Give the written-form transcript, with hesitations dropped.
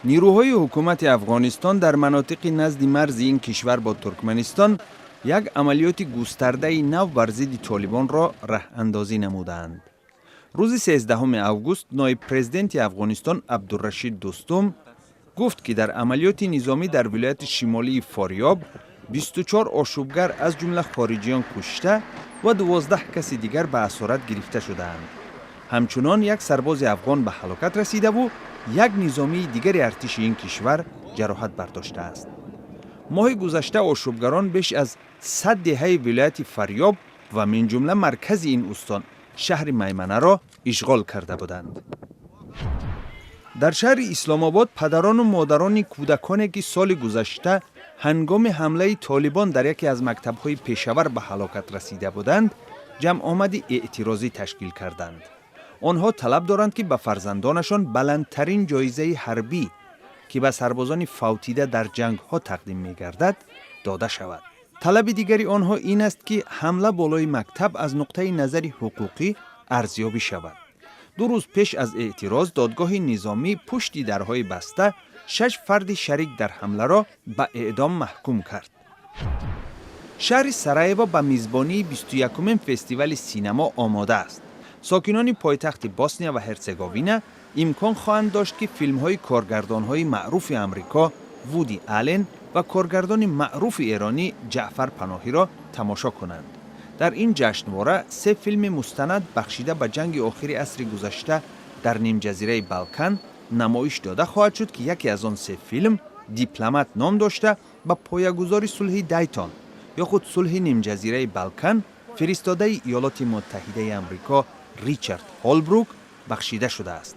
Нирӯҳои ҳукумати Афғонистон дар манотиқи назди марзи ин кишвар бо Туркманистон як амалиёти густардаи нав бар зидди толибонро раҳандозӣ намуданд. Рӯзи 13 август ноиб президенти Афғонистон Абдурашид Дӯстум гуфт, ки дар амалиёти низомӣ дар вилояти шимолии Форёб 24 ошӯбгар, аз ҷумла хориҷиён, кушта ва 12 каси дигар ба асорат гирифта шудаанд. Ҳамчунон як сарбози афғон ба ҳалокат расидаву як низомии дигари артиши ин кишвар ҷароҳат бардоштааст. Моҳи гузашта ошӯбгарон беш аз 100 деҳаи вилояти Фарёб ва минҷумла маркази ин устон, шаҳри Майманаро ишғол карда буданд. Дар шаҳри Исломобод падарону модарони кӯдаконе, ки соли гузашта ҳангоми ҳамлаи толибон дар яке аз мактабҳои Пешавар ба ҳалокат расида буданд, ҷамъомади эътирозӣ ташкил карданд. Онҳо талаб доранд, ки ба фарзандонашон баландтарин ҷоизаи ҳарбӣ, ки ба сарбозони фавтида дар ҷангҳо тақдим мегардад, дода шавад. Талаби дигари онҳо ин аст, ки ҳамла болои мактаб аз нуқтаи назари ҳуқуқӣ арзёбӣ шавад. 2 рӯз пеш аз эътироз додгоҳи низомӣ пушти дарҳои баста шаш фарди шарик дар ҳамларо ба эъдом маҳкум кард. Шаҳри Сараево ба мизбонии 21-умин фестивали синамо омода аст. Сокинони пойтахти Босния ва Ҳерцеговина имкон хоҳанд дошт, ки филмҳои коргардонҳои маъруфи Амрико Вуди Аллен ва коргардони маъруфи эронӣ Ҷаъфар Паноҳиро тамошо кунанд. Дар ин ҷашнвора се филми мустанад, бахшида ба ҷанги охири асри гузашта дар нимҷазираи Балкан, намоиш дода хоҳад шуд, ки яке аз он се филм «Дипломат» ном дошта, ба поягузори сулҳи Дайтон ё худ сулҳи нимҷазираи Балкан, фиристодаи Иёлоти Муттаҳидаи Амрико Ричард Ҳолбрук бахшида шудааст.